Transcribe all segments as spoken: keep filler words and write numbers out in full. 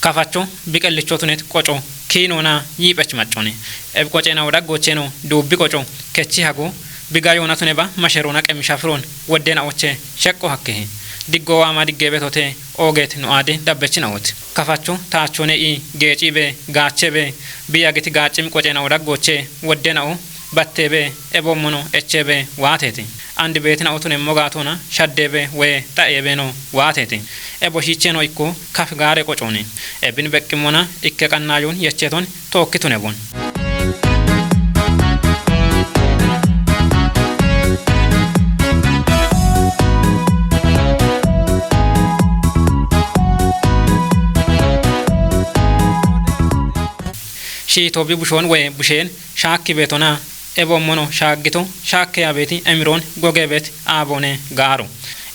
Kafacho biqellicho tunet qoco kiinona yiiphech macconi. Eb qocenao daggoocheno duubbi qoco kechi hago biga yoona tuneba masherona qemisha firon woddenaoche sheqqo hakkehe. Diggo waama diggeebetote oogeet no aade dabbechinaote. Kafacho taachone i geecibe gaachebe biya giti gaaccim qocenao daggooche woddenao batteebe eboommono echeebe waateeti. Andi beetinao tunemmo gaatona shaddeebe woye xaeebe no waateeti. Ebo shiicheno ikko kaf gaare qocooni. Ebin beqqimmona ikke qannaayun yecheeton tookki tunebon. Shiito bi bushoon woye busheen shaakki beetona. Eboommono shaaggito shaakke yaabeeti emiroon gogeebeet aaboone gaaro.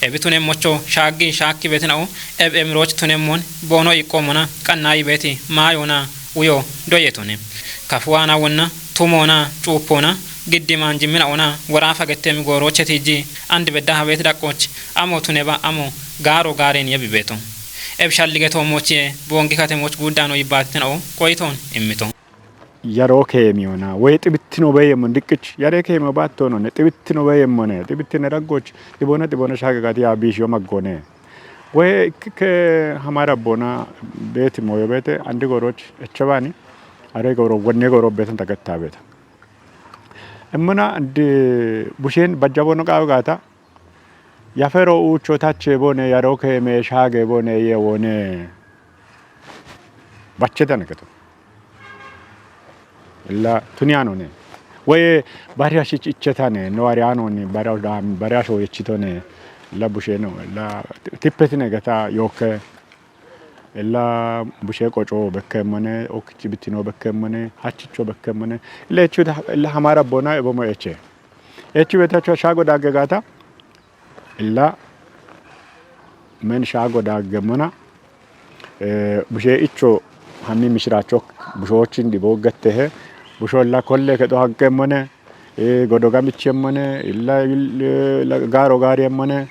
Ebi tunemmocho shaaggi shaakki beetinao eb emiroch tunemmon boono iqqoommona qannaayi beeti maayoona uyo doyetone. Kafuwaana wonna tumoona cuuppoona giddi maanjimminaona woraafa getteemi goorooche tiijji andi bedda habeeti dhaqqooch amo tuneba amo gaaro gaareen yebi beeto. Eb shallige toommochiye boongi katemoch guuddaano yibbaatitinao qoyitoon immito. Yaroo keemiyona woy xibittino beeyemmon diqqich yaree keemiyo baattoonone xibittino beeyemmone xibittine raggooch dhiboona dhiboona shaagagaati yaa biishiyo maggoone. Woy ikkike hamaara boona beeti mooyo beete andi goorooch echebaani are gooro wonne gooro beetan tagattaa beeta. Immana andi busheen bajja bono qaawe gaata yafero uucho tache bone yaro ke me shage bone ye wone. Bachete ne keto. Illa tuni anone. Woye bari ashich ichetane no ari anoni bara dam bara sho yechitone. Illa busheno illa tippetine gata yoke. Illa bushe qoco bekkemmone okichi bitino bekkemmone hachicho bekkemmone. Illa echu illa hamara bona ebomo eche. Echu betacho shago dagge gata. Illa men shaago daaggemmona, eh, bushe icho hammi mishiraachok bushoochin dhibo gettehe, busho illa kolle kedo haggemmone, eh, godo gamichemmone, illa, illa gaaro gaariyemmone,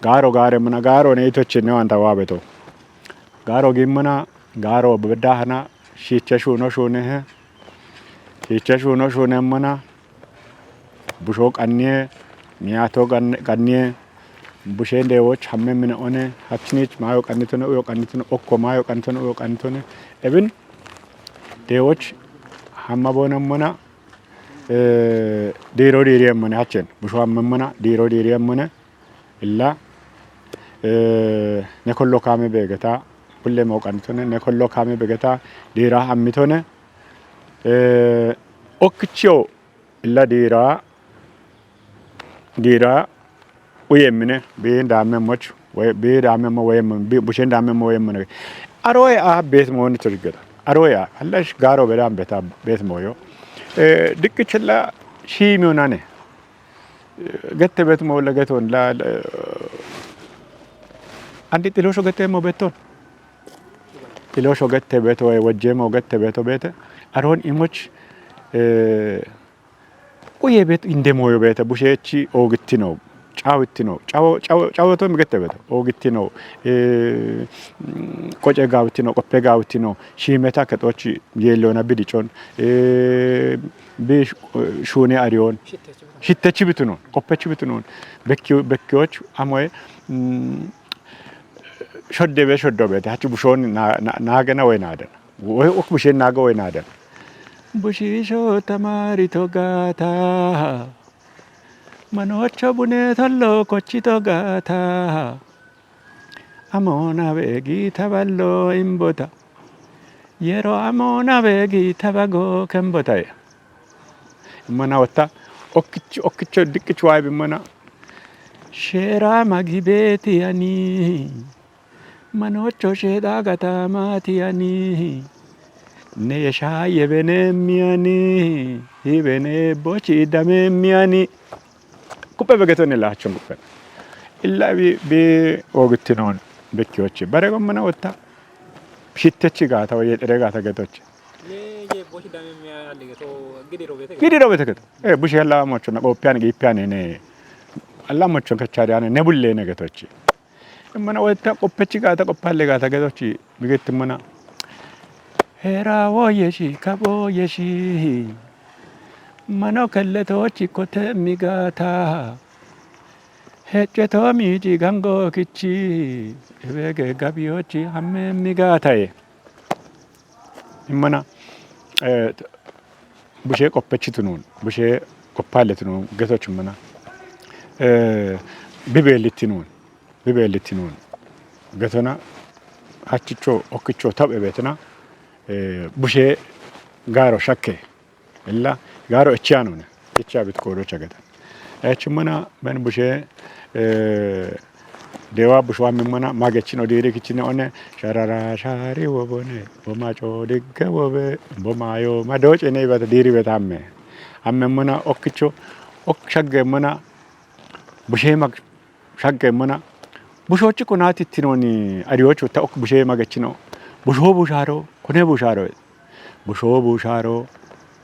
gaaro gaaremmona, gaaro ne itochinne wanta waabeto. Gaaro gimmona, gaaro bedahana, shiiche shuuno shuunehe, shiiche shuuno shuunemmona, busho qanniye, miyaato qan-, qanniye, bushe deewoch hamme mine one, hachinich maayo qannitone, uyo qannitone, okko maayo qannitone, uyo qannitone. Ebin deewoch hamma boonemmona, eh, diiro diiriyemmone hachen. Busho hammemmona, diiro diiriyemmone. Illa, eh, ne kollo kaame beegeta, kulle moo qannitone, ne kollo kaame beegeta, diira hammitone. Eh, okkichiyo illa diira, diira uyemmine, bi daamemmoch, woy, bi daamemmo woyemmo, bi bushen daamemmo woyemmo ne. Aroye a beet mooni tirgeta. Aroye a, allash gaaro bedaan beta beet mooyo. Eh, diqqichilla shiimiyonane. Gette betu mo legeton la, la, andi xilosho gette mo beton. Xilosho gette beto, e wajje mo gette beto bete. Aron imoch, eh, uye bet inde moyo bete, bushechi ogittino, cawittino, cawo, cawo, cawo to mi gette beto, ogittino, eh, mm, qoce gawtino, qoppe gawtino, shimeta ketochi yellona bidicon, eh, bi sh-, shune arion. Shittechi bitunon, qoppechi bitunon. Bekki-, bekkiyoch amoy, mm, shodde be shoddo bete. Hachi bushon na, na, nagena we naden. We ok bushen nago we naden. Bushisho tamari togata. Manocho bune tollo kochi togata. Amoona beegi taballo imbota. Yero amoona beegi tabago kembota. Mana wata. Okich-, okicho dikicho ay bimana. Shera magi beti ani. Manocho sheda gata mati ani. Ne yesha yebene miani. Ibene bochi dame miani. Kuppe begeto ne lachon kuppe. Illa bi, bi ogittinon bekkiyochi. Bare gomana wata. Shittechi gata, oye tere gata getochi. Ne ye bochi dame miani geto. Gidi robete geto. Gidi robete geto. Eh, bushi alla mocho na qoppiyan gipiyan ne. Alla mocho kachari ane ne bulle ne getochi. Mana wata qoppechi gata qoppalle gata getochi. Bigetti mana. Era woyeshi, kaboyeshi. Mano keletochi kote migata. Hecceto mici gango kichi. Ewege gabiyochi hamme migataye. Immana, eh, bushe qoppechitunun, bushe qoppaletunun, getoch immana, eh, bibelitinun, bibelitinun. Getona hachicho, okicho, tabe betena, eh, bushe garo shakke. Illa garo echiyanone, echiya bit koro chageta. Echimana ben bushe, eh, dewa bushuwa mimana magechino diri kichine one, sharara shari wobone, boma chodigge wobe, boma yo, ma doche ne ibata diri betamme. Amme mana okicho, ok shagge mana bushe mag shagge mana. Bushochi kunati tinoni, ariyocho ta ok bushe magechino. Busho busharo, kune busharo. Busho busharo,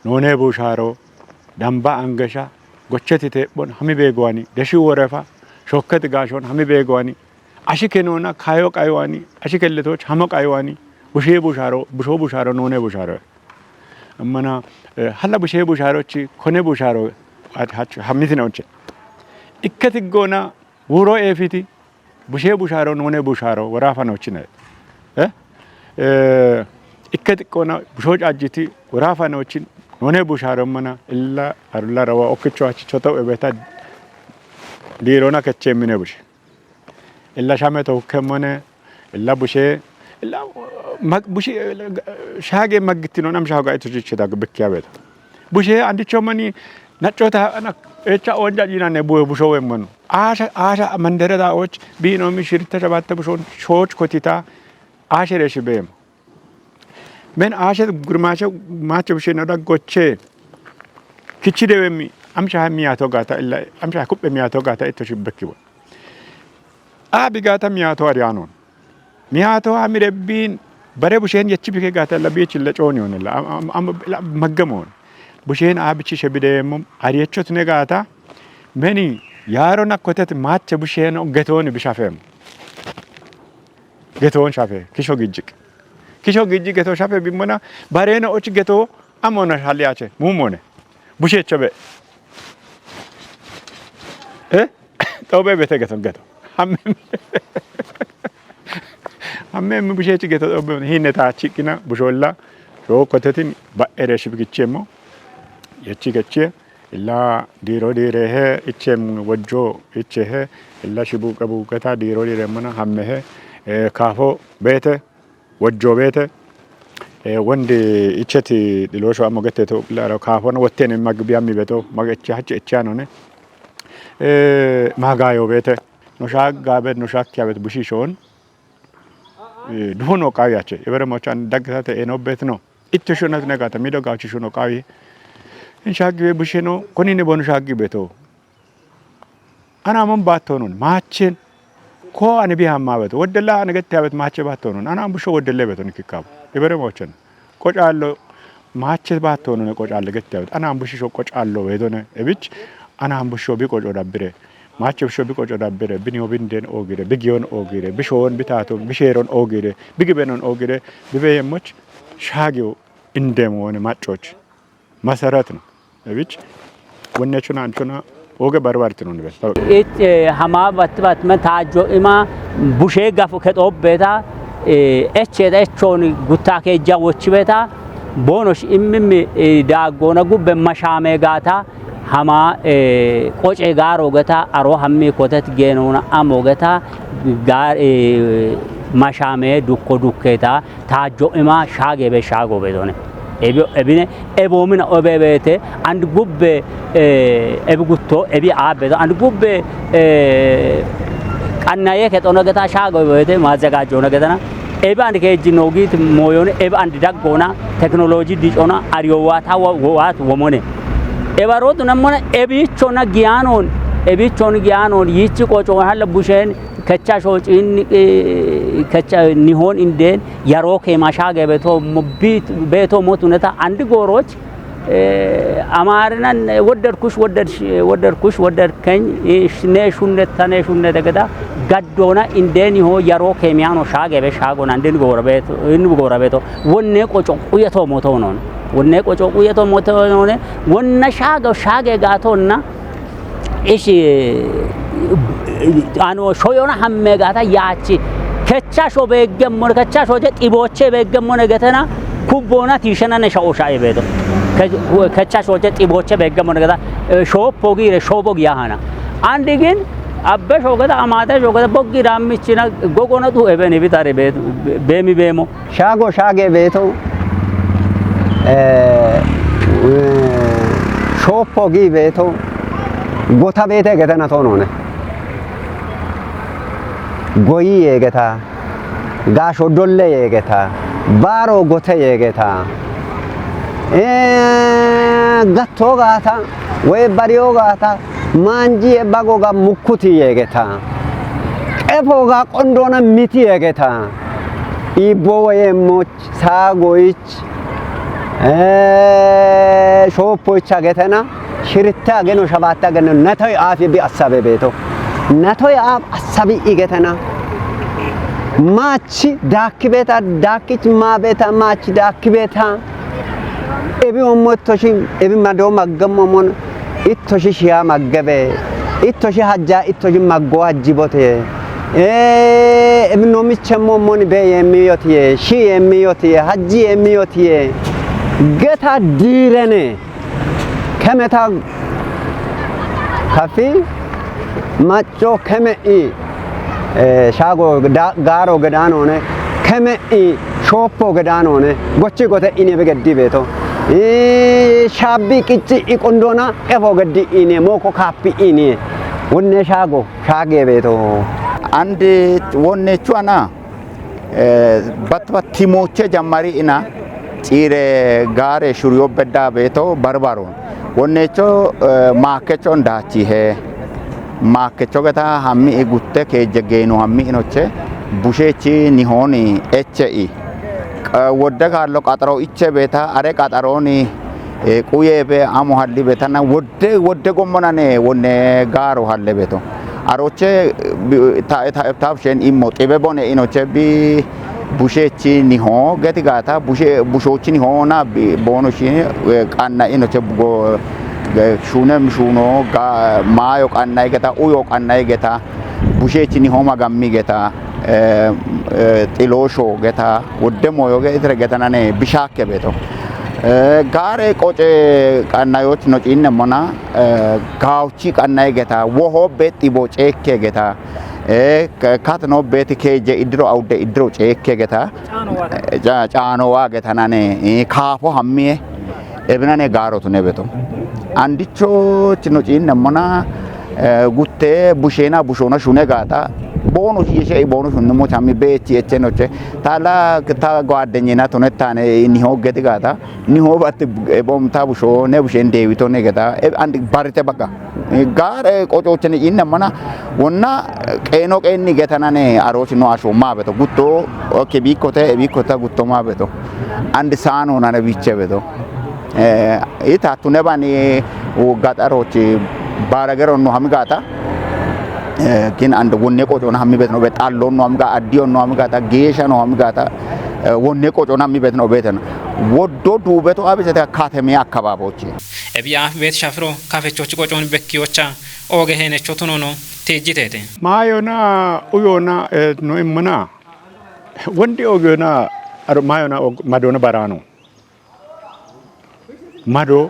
none busharo, damba angesha, gocheti tebon, hami begwani, deshi worefa, shokket gashon, hami begwani, ashi kenona, kayo kaywani, ashi kelletoch, hamo kaywani, bushe busharo, busho busharo, none busharo. Ammana, eh, hala bushe busharo chi, kone busharo, at hach, hamitina uche. Ikketi gona, wuro efiti, bushe busharo, none busharo, worafa no chine. Eh? Eh, ikketi gona, busho ajiti, worafa no chin, none busharo mana, illa, arula rawa, okicho achi choto ebeta, dirona keche mine bushe. Illa shame to kemone, illa bushe, illa mag-, bushe, illa, shage magitino nam shaga ito chiche da bekkiya beta. Bushe andicho mani, nachota ana, echa onja jina ne bu-, busho wemmano. Asha, asha mandere da och, bino mi shirita shabatta bushon, shoch kotita, ashe reshi bem. Men ashe gurmashe macho bushe no da goche. Kichi dewemi, amsha miyato gata illa, amsha kuppe miyato gata ito shibbekibo. A bigata miyato ariyanon. Miyato amire bin, bare bushen yechi bike gata illa bichi illa choni on illa, am, am, am, illa maggamon. Bushen a bichi shebidemo, ariyechot ne gata, meni, yaro na kotet mache bushen getoni bishafem. Geton shafe, kisho gijik. Kisho gijik geto shafe bimona, bareno och geto, amona haliache, mumone. Bushe chobe. Eh? Tobe bete geto, geto. Amme, amme bushe chi geto, tobe, hinne ta chikina, busholla, ro kotetin, ba ere shibgichemo. Yechi geche. Illa diro direhe, ichem wojjo ichehe, illa shibuqe buqeta diro dire mana hammehe, eh, kafo bete, wojjo bete, eh, wondi icheti dilosho amo gete to, illa ro kafo no wottene magbiya mi beto, mag eche hache eche anone. Eh, magayo bete, no shagga bet, no shakkiya bet bushishon. Eh, duhono qawi ache. Ibere mochan dagtate eno betno. Itto shonat negata mido gauchi shono qawi. Insha gibe busheno, koni ne bonu shagi beto. Ana mon batonun, machen. Ko ane bi hamma beto. Woddela ane gette abet mache batonun. Ana busho woddele beto nikikab. Ibere mochan. Qocallo mache baattoonone qocaalle gette abet. Ana ambushisho qocaallo weedone ebich, ana ambusho bi qoco dabbire. Mache busho bi qoco dabbire, bini obinden oogire, bi giyon oogire, bi shoon, bi taaton, bi sheeron oogire, bi gibenon oogire, bi beeyemmoch shaagiyo indem wone maccoch masarat no. Ebich wonne chuna anchuna oge barbartino nibe. It, eh, hama bat bat me tajo ima bushe gafu ketobbeta, eh, ecce da echon gutta keja wochibeta, bonosh immimi, eh, dagona gubbe mashame gata, hama, eh, qoce garo gata, aro hammi kotet genona amo gata, gar, eh, mashame dukko dukketa, tajo ima shage be shago be done. Ebi, ebine, ebo mina obe bete, and gubbe, eh, ebi gutto, ebi abe do, and gubbe, eh, qannaye ke tono geta shago bete, mazagajo na getana. Ebi and ke jino git moyon, ebi and daggona, technology dicona, ariyo wata wa, wat womone. Eba rotu namona, ebi chona gianon, ebi chon gianon, yichi qocho hala bushen, kecha shoch in, eh, kecha nihon inden, yaro ke masha ge beto mo bit, beto mo tuneta andi goroch, Amaarinan wodderkush woddersh-, wodderkush wodderkeny, ne shunnetta ne shunnete geda, gaddona indeni ho yaro kemiano shagebe shagona indin gorabeto, in gorabeto, wonne qoco quyeto moto non. Wonne qoco quyeto moto non. Wonna shago shage gatonna, ishi, ano shoyona hamme gata yachi. Kecha sho begge mon, kecha sho je tiboche begge mon getena, kubbona tishena ne shao shae beto. Ke-, kecha sho je tiboche begge mon geta, eh, shopo gire, shobo giya hana. Andigin, abbe sho geta, amade sho geta, boggi rammichina, gogono du ebeni bitare be-, be-, bemi bemo. Shago shage beto, eh, eh, shopo gi beto, gota bete getena tonone. Goyi yegeta, gasho dolle yegeta, baro gote yegeta, eh, gatto gata, we bariyo gata, manji e bago ga mukkuti yegeta, efo ga qondona miti yegeta, ibo we moch, sagoich, eh, shopoicha getena, shiritta geno shabatta geno, natoy afi bi assabe beto. Natoy af assabi igetena. Machi dakibeta, dakich mabeta, machi dakibeta. Ebi ommo ittoshi, ebi mado maggam omon, ittoshi shiya maggebe, ittoshi hajja, ittoshi maggo hajji bote. Eh, ebi nomichemmo omon be yemmi yotiye, shi yemmi yotiye, hajji yemmi yotiye. Geta direne. Kemeta kafi macco keme'i, eh, shago da-, garo gedanone, keme'i shoppo gedanone, gochi gote ine be geddi beto. Eh, shabbi qicci i qondona, efo geddi ine, moko kappi ine. Wonne shago, shage beto. Andi wonne chuana. Eh, bat bat timoche jammari ina, cire gare shuriyo bedda beto barbaro. Wonnecho, eh, makecho ndachi he. Makecho geta hammi i gutte ke jegeno hammi inoche. Bushechi nihoni eche i. Qa-, wodde kallo qaxaro iche beta, are qaxaroni, eh, quye be amo halli betana wodde, wodde gommonane wonne garo halle beto. Aroche, bi-, ta-, ta-, tabshen immo xibe bone inoche bi bushechi niho geti gata, bushe-, bushochi niho na bi-, bono shi, eh, qanna inoche bugo, eh, shunem shuno ga mayo qanna igeta, uyo qanna igeta, bushechi niho magammi geta, eh, eh, xilosho geta, wodde moyo ge itre geta nane bishake beto. Eh, gare qoce qanna yoch no cinne mona, eh, gauchi qanna igeta, woho beti bo cekke geta, eh, ka-, katno beti keje idro aude idro cekke geta. Caano wa. Eh, ca-, caano wa geta nane, eh, kafo hammiye, ebinane garo tune beto. Andicho chino cinne mona, eh, gutte bushena bushona shune gata, bono yeshe bono shunne mo chami bechi echenoche, tala ta gwadenyena tone tane niho geti gata, niho bat ebom ta busho, ne bushen dewito ne geta, e, andi barite baga. Gare qocochene inne mana, wonna qeno qenni getanane arosi no asho mabeto gutto, oke bikote, e bikota gutto mabeto. Andi sano nane biche beto. Eh, ita tune bani u gatarochi baragero no hamigata. Eh, kin and wonne qocona hammi betno bet allo no hamga addiyo no hamgata gesha no hamgata. Eh, wonne qocona hammi betno beten. Woddo dubeto abisete kateme akkababochi. Ebi afi bet shafiro kafechochi qoconi bekkiyocha oge henecho tunono tejjitete. Mayona uyona, eh, no immana. Wondi ogeyona aro mayona og-, madona barano. Mado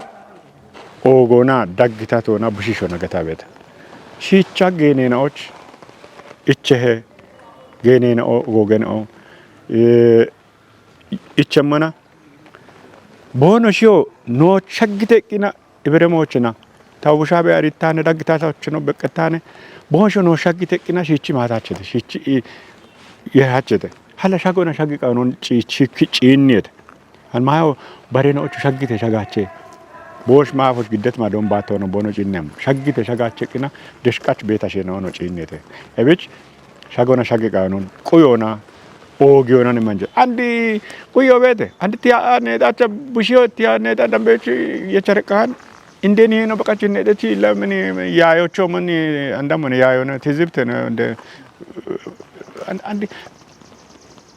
oogona daggitatona bushishona gatabeeta. Shiicha geeneenaoch ichehe geeneenao googenao, eh, ichemmana boono shiyo noo shaggite eqqina ibere moochina. Tawu bushaabe arittaane daggitaata ochino beqqettaane boonsho noo shaggite eqqina shiichi maataachete, shiichi i-, yehaachete. Hala shagona shaggi qanon ci-, ci-, ki-, ciinniyete. Almayo bareno ochu shaggite shagaache. Boosh maafoch giddet madon baattono bono cinnem. Shaggite shagaache qina deshqach beeta shenono ciinniyete. Ebich shagona shaggi qanon quyona Ogi onani manje. Andi kuyo bete. Andi tiya ne dacha bushiyo tiya ne da dambe chi yechare kan. Indeni no bakachi ne de chi la mani yayo cho mani anda mani yayo na tizipte na de. An- Andi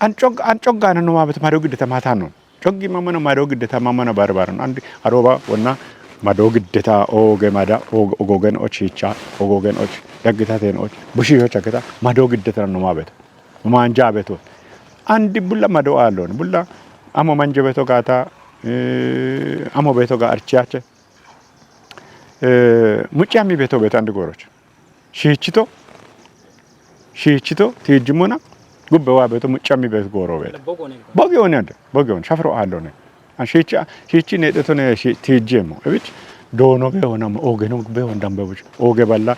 an chog an chog gana no mabet maro gideta mata no. Choggi mamana maro gideta mamana barbar no. Andi aroba wonna mado gideta oge mada og- ogogen ochicha ogogen och dagitaten och bushiyo chageta mado gideta no mabet. Manja beto. Andi bulla mado alon. Bulla amo manje beto gata eh, amo beto ga archiache. Eh, mucci ami beto beto andi goroch. Shichito. Shichito tijimona gubbe wa beto mucci ami beto goro beto. Bogi oni ande. Bogi oni shafro alone. An shichi shichi ne deto ne shi tijemo. Ebich dono be ona ogeno be on dambe buch. Oge balla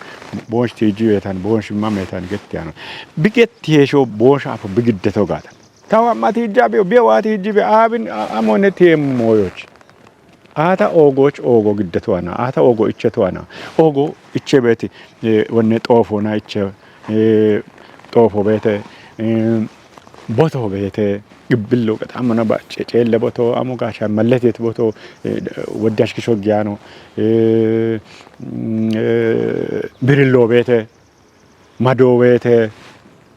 bonsh tiji betan bonsh mametan getti ano. Bigetti hesho bonsh apo bigiddeto gata. Tawa mati jabe be wati jibe abin amone tem moyoch. Ata ogoch ogo giddeto ana. Ata ogo icheto ana. Ogo iche beti eh, wonne xofo na iche eh, xofo bete eh, boto bete gibbillo qata amana ba cecelle boto amo gasha malletet boto eh, woddash kisho giyano eh, mm, eh, birillo bete mado bete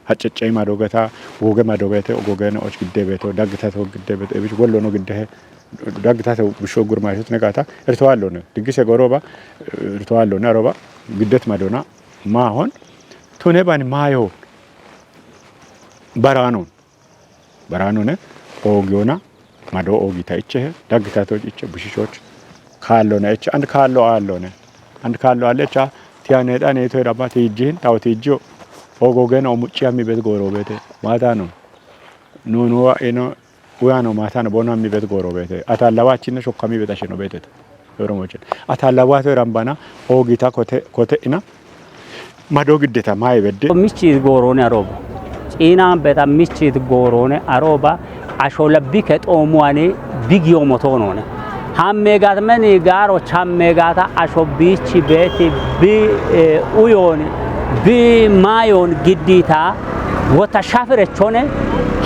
haccecce mado gata woge mado bete ogogen och gidde beto daggitato gidde beto ebish gollo no gidde daggitato bisho gurma shot ne gata irto allo ne diggise goroba irto allo ne aroba giddet madona ma hon tune bani mayo baranon. Baranon ogiona mado ogita iche daggitato iche bishichoch kallo na iche and kallo allo ne and kallo alle cha tiya ne da ne to da ba tijin taw tijjo ogogen o mucci ami bet goro bete mata no no no wa eno uyano mata no bono ami bet goro bete ata lawachin shokami bet ashino bete. Oromochen ata lawato rambana ogita kote kote ina mado giddeta mayi bedde. Michit goorone aroba. Ciinaan beta michit goorone aroba asho labbi ke xoomuwani bigi yomotoonone. Hammeegaat meni gaaro chammeegaata asho biichi beeti bi eh, uyooni bi maayoon giddiitaa wota shafirechone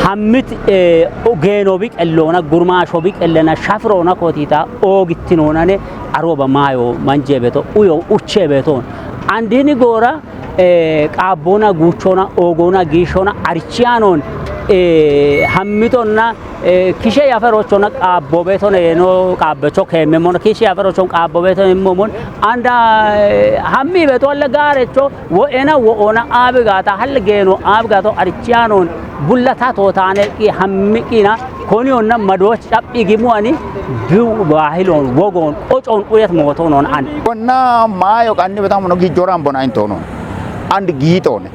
hammit eh, geenobi qelloona gurmaashobi qellena shafiroona kootiitaa oogittinoonane aroba maayo manjeebeto uyo ucheebeetoon. Andini goora eh, qaabbona guuchona oogona giishona arichiyanon eh, hammitonna eh, kishe yaferochona qaabbobetone yeno qaabbecho keemmemona kishe yaferochon qaabbobetone immomon anda eh, hammi beto alle gaarecho wo'ena wo'ona aabigata halle geeno aabigato arichiyanon bullata tootaane qi hammiqina koniyonna madooch caphi gimuwani biu baahilon wogoon qocoon uyet mootonon an. Konna maayo qanni betamu no gijjoran bona intono and giitone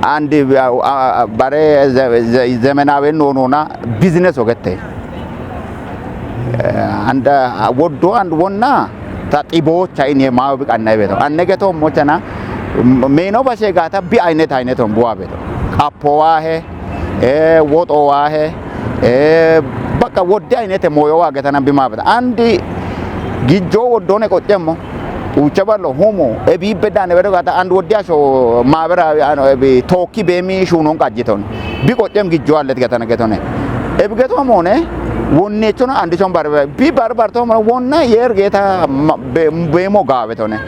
and uh, uh, bare ze- ze- zemenawe nonona business ogette. Eh, and uh, woddo and wonna ta xiboocha ine maayo biqanna beto anne geto mochana meno bashe gata bi aynet ayneton buwa beto. Appowahe eh, woxo waahe eh, baqqa wodde aynete mooyo waagetana bimabeta andi gijjo woddone qoccemmo ucha ballo humo e bibbe dane bedo gata and wodde asho maabera ano e bi tokki bemi shunon qajjiton bi qoccem gijjo allet gatana getone e bi geto mone wonnechono andi chon barbe bi barbar to mona wonna yer geta bemo gaabetone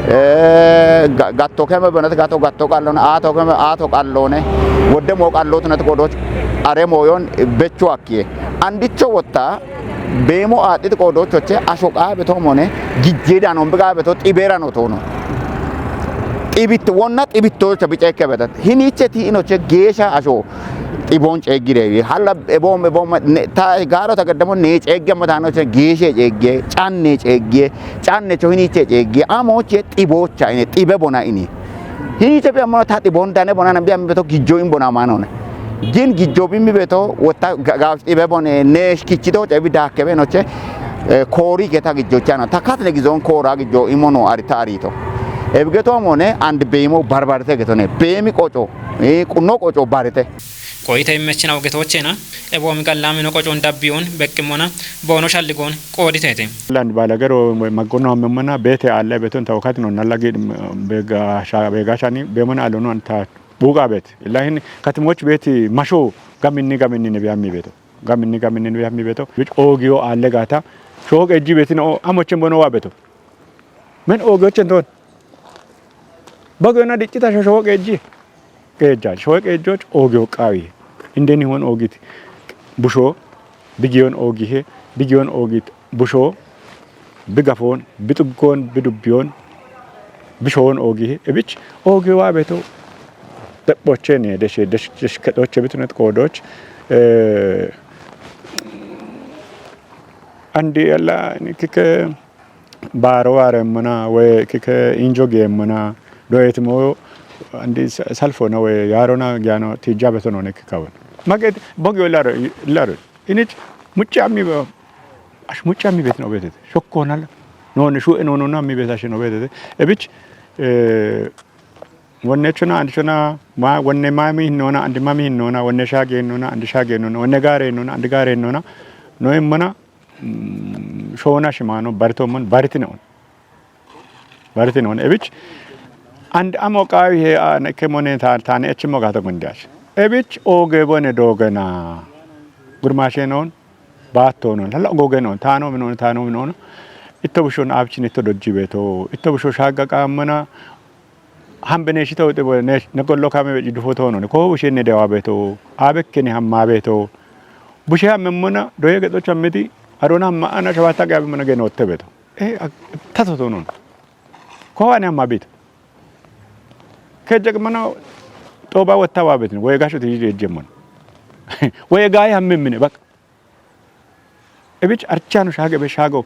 eh, gatto keme benat gato gatto qallone ato keme ato qallone wodde mo qallotunat qodoch are moyon becho akkiye andicho wotta beemo aaxxiti qoodoochoche asho qaabe toomone gijjeedano mbi qaabe to xibeerano toono xibitto wonna xibittoocha biceekke betat hiniiche tiinoche geesha asho xiboon ceeggireewi halla eboom eboom ta gaaro ta gaddamo nee ceegge mataanoche geeshe ceegge canne ceegge cannecho hiniiche ceegge amooche xiboocha ine xibe bona ini hiniiche bi ammono ta xibon dane bona bi ambe to gijjo in bona manone gin gijjo bi mi beto wota gaaf xibe bone ne kichito ce bi dakke benoche koori geta gijjo chano ta katne gizon koora gijjo imono arita arito ebigeto mone and beemo barbarte getone beemi qoco qunno qoco barite. Qoyita immechina ogetochena eboomi gallaamino qocoon dabbiyoon beqqimmona boono shalligoon qooditeete. Land baalagero maggono hammemmana beete aalla beton tawo katino nallagi beega sha beega shani beemona allono anta Buuqa beeti. Illa hin katimoch beeti masho gaminni gaminni ne biyammi beeto. Gaminni gaminni ne biyammi beeto. Bic oogiyo alle gaata. Shooqe ejji beeti no amochen bono wa beeto. Men oogiyochen ton. Bagiyona diccita shosho qeejji. Qeejja. Showe qeejjoch oogiyo qaawi. Indeni hon oogit. Busho. Bigiyon oogihe. Bigiyon oogit. Busho. Bigafon. Bixuggon. Bidubbiyon. Bishoon oogihe. Ebich. Oogiyo wa beeto. Dephoche ne. Deshe. Desh. Desh. Kedoche bitunet koodoch. Eh, andi yalla. Nikike. Baaro waareemmona woy kike injo geemmona doyetimo andi salfona woy yaarona giyano tijja beto none kikawon. Maget bogyo laro laro. Inich mucci ammi ba ash mucci ammi bet no betete. Shokkona la. None shu e nono na ammi bet ash no betete. Ebich eh wonne chona andi chona ma wonne mami nona andi mami nona wonne shage nona andi shage nona wonne gare nona andi gare nona. No emmona Shoona shimaano baritoomon baritine on. Baritine on ebich and amo qaawi he an ekkemone taane echimo gaata gundash. Ebich ooge bone doogena gurmaashe noon baatto noon lalla ogoge noon taano minoon taano minoon itto bushon aabchin itto dojji beeto itto busho shaagga qaammana Hambe ne shito te bo ne ne gollo kame be jidu foto no ko bushe ne dewa beto abekke ne hamma beto bushe hamme mona doye gedo chammeti arona hamma ana shawata gabe mona geno te beto e tato to non ko wane hamma beto kejje mona toba watta wa betin woye gasho ti je jemmon woye gaye hamme mine bak Ebich archano shage be shago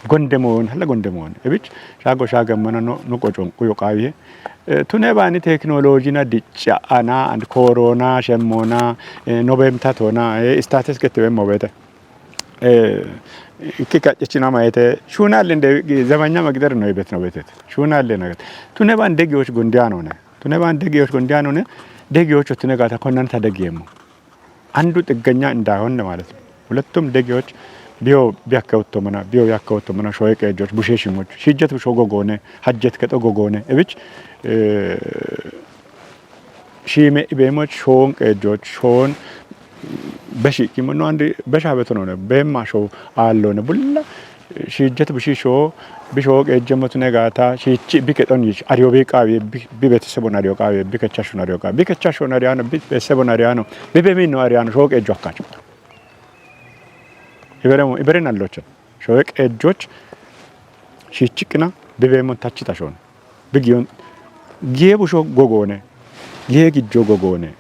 gonde mon hala gonde mon ebich shago shage mana no no qoco kuyo qawiye tune bani technology na dicca ana and corona shemmona no bemtatona status gete bemmo bete ikki kaccechina mayete shuna lende zamanya magder no ibet no betet shuna lende tune ban degiyoch gondiano ne tune ban degiyoch gondiano ne degiyoch tune gata konnanta degiyemo አንዱ ጥገኛ እንዳይሆን ማለት ነው። ሁለቱም ደጌዎች ቢዮ ቢያከውቶ መና ቢዮ ያከውቶ መና ሾይ ቀጆች ቡሼ ሽሞች ሽጀት ብሾ ጎጎነ ሀጀት ከጦ ጎጎነ እብች ሺሜ ኢቤሞች ሾን ቀጆች ሾን በሺ ኪሙኖ አንድ በሻ በተኖነ በማ ሾ አሎነ ቡላ Shiijjati bushiisho bishoo qeejjemmotu negaata shiichi bi kexon yiich ariyo bi qaawiye bi betesebon ariyo qaawiye bi kechashon ariyo qaawiye bi kechashon ariyano bi betesebon ariyano bi beminno ariyano shoo qeejjo akkaacho. Iberemo iberen allochen shoo qeejjoch shiichiqina bi beemmon tachita shoon. Bigiyon giye busho gogoone, giye gijjo gogoone,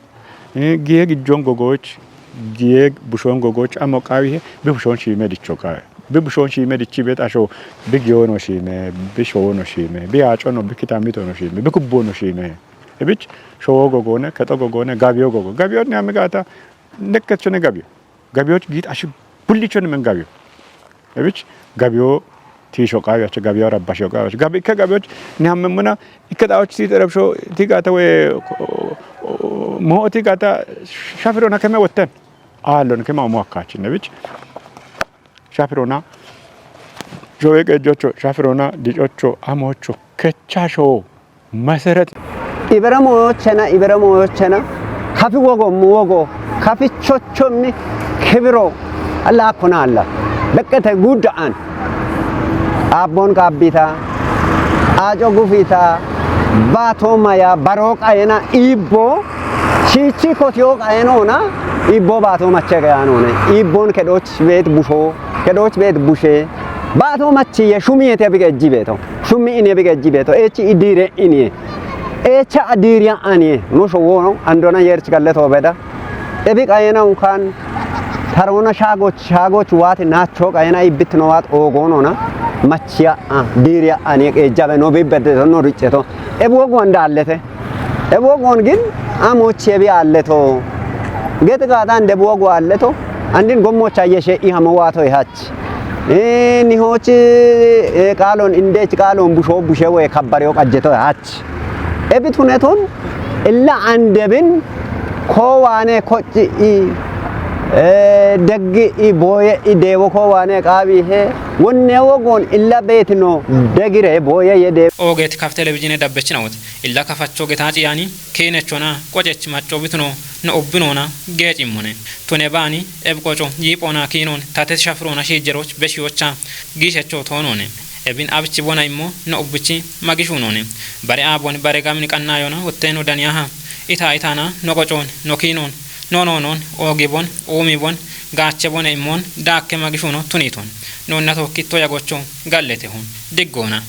giye gijjon gogoch, giye bushon gogoch amo qawihe bi bushon shime dicho qawe. Bi bushon shime dichi bet asho bi giyono shime, bi showono shime, bi acono, bi kitamitono shime, bi kubbono shime. Ebich showo gogoone, kexo gogoone, gabiyo gogo. Gabiyo ni amigata nekkechone gabiyo. Gabiyoch giit ashi bullichon men gabiyo. Ebich gabiyo tiisho qaawiyacho gabiyo rabbashiyo qaawiyacho gabi ikke gabiyoch ni hammemmuna ikke xawoch si xerebsho ti gaata we mo'o ti gaata shafirona keme wotten aallon kema omo akkaachin ebich shafirona showe qeejjocho shafirona dicocho amocho kechasho Meseret. Ibere moyochena ibere moyochena kafi wogommi wogo kafi chochommi kibiro alla akkona alla beqqete gudda an aabbon qaabbita aaco gufita baatoo maya baroo qayena iibbo shiichi kotiyo qayenoona iibbo baatoo mache gayaanoone iibbon kedhooch beet bushoo kedhooch beet bushee baatoo machiye shumiyete bigejji beeto Shummi ine bi gejji beeto echi idire ine echa adiriya ani no showono andona yerch galle to beda ebi qayena unkan tarona shagoch shagoch wati nacho qayena ibit no wat ogonona machiya a diriya ani ejabe no bi bedde no richeto ebu ogo andallete ebu ogon gin amoche bi alleto get gadan debu ogo alleto andin gommocha yeshe i hamo wato ihach Nihochi qaalon indech qaalon busho bushe we kabbareyo qajjeto hach. Ebi tuneton illa andebin ko waane kocci i Deggi i booye i deewo koo waane qaawiihe. Wonne wogoon illa beetino degire booye ye deewo. Oogeeti kafi televizhiine dabbechinawoti illa kafachoo getaa ciyaani kiinechona qocechi maccoobituno no ubbinoona geecimmone. Tune baani ebi qoco yiiphoona kiinoon tate shafiroona shiijjerooch beshiyocha giishechoo toonoone. Ebin abichi bona immo no ubbichi magishuunoone. Bare aabon bare gamni qannaayona wotteeno daniyaha ita itaana no qocoon no kiinoon no noonoon oogibon uumibon gaache bone immoon daakke magishuuno tuniitoon. Noonna tookkitto yagocho galletehun diggoona.